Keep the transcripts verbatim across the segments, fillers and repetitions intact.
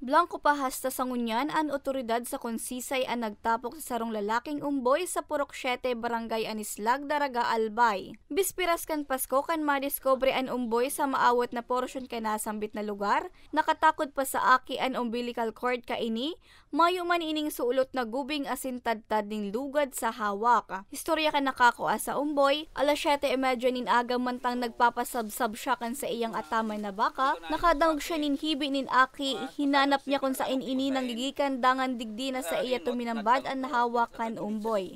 Blangko pa hasta sa ngunyan an otoridad sa kon sisay an nagtapok sa sarong lalaking umboy sa Purok Siete, Barangay Anislag, Daraga, Albay. Bisperas kan Pasko kan madiskubre an umboy sa maawat na porsyon kan nasambit na lugar, nakatakod pa sa aki an umbilical cord kaini, mayo man ining suolot na gubing asin tadtad nin lugad sa hawak. Istorya kan nakakua sa umboy, alas siyete y medya nin aga mantang nagpapasabsab siya kan saiyang ataman na baka, nakadangog siya nin hibi nin aki, hinanap niya kun saen ini nanggigikan dangan digdi na saiya tuminambad an hawak kan umboy.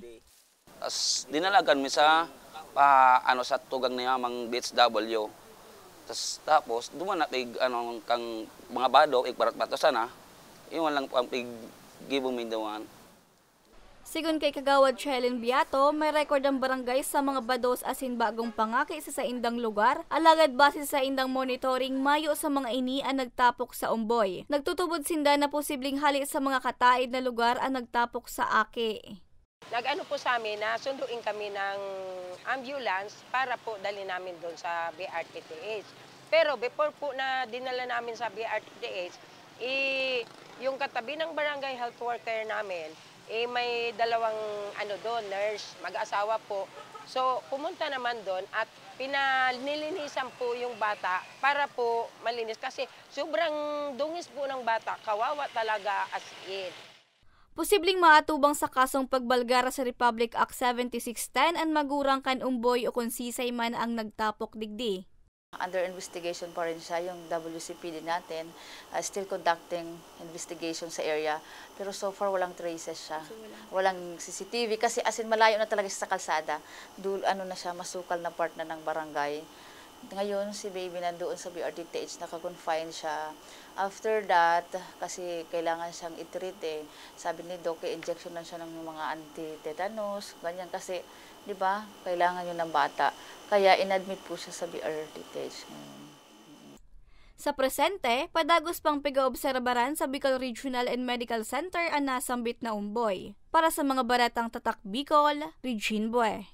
As dinalagan mi sa pa, ano, sa tugang ni Mamang B H W. Tas, tapos, duman na pig, ano, kang mga bado, igbarat-bato sana. Iwan lang po ang pig gibong mindawan. Sigon kay Kagawad Chelen Biato, may record ang barangay sa mga bados asin bagong pangaki sa saindang lugar, alagad base sa saindang monitoring, mayo sa mga ini an nagtapok sa umboy. Nagtutubod sinda na posibleng hali sa mga kataed na lugar an nagtapok sa aki. Nag-ano po sa amin na sunduin kami ng ambulance para po dali namin doon sa B R T T H. Pero before po na dinala namin sa B R T T H, eh, yung katabi ng barangay health worker namin, eh, may dalawang ano doon, nurse, mag-asawa po. So, pumunta naman doon at pinanilinisan po yung bata para po malinis kasi sobrang dungis po ng bata, kawawa talaga as in. Posibleng maatubang sa kasong pagbalgara sa Republic Act seventy-six ten an magurang kan umboy o kun sisay man ang nagtapok digdi. Under investigation pa rin siya, yung W C P D natin, uh, still conducting investigation sa area. Pero so far, walang traces siya. So, walang, walang C C T V kasi as in malayo na talaga siya sa kalsada. Dul, ano na siya, masukal na part na ng barangay. Ngayon, si baby nandoon sa B R T T H, naka-confine siya. After that, kasi kailangan siyang i-treat eh. Sabi ni Doc, i-injection lang siya ng mga anti-tetanus, ganyan. Kasi, di ba, kailangan yun ng bata. Kaya inadmit po siya sa B R T T H ngayon. Sa presente, padagos pang pigaobserbaran sa Bicol Regional and Medical Center an nasambit na umboy. Para sa mga baretang Tatak Bicol, Regine Bue.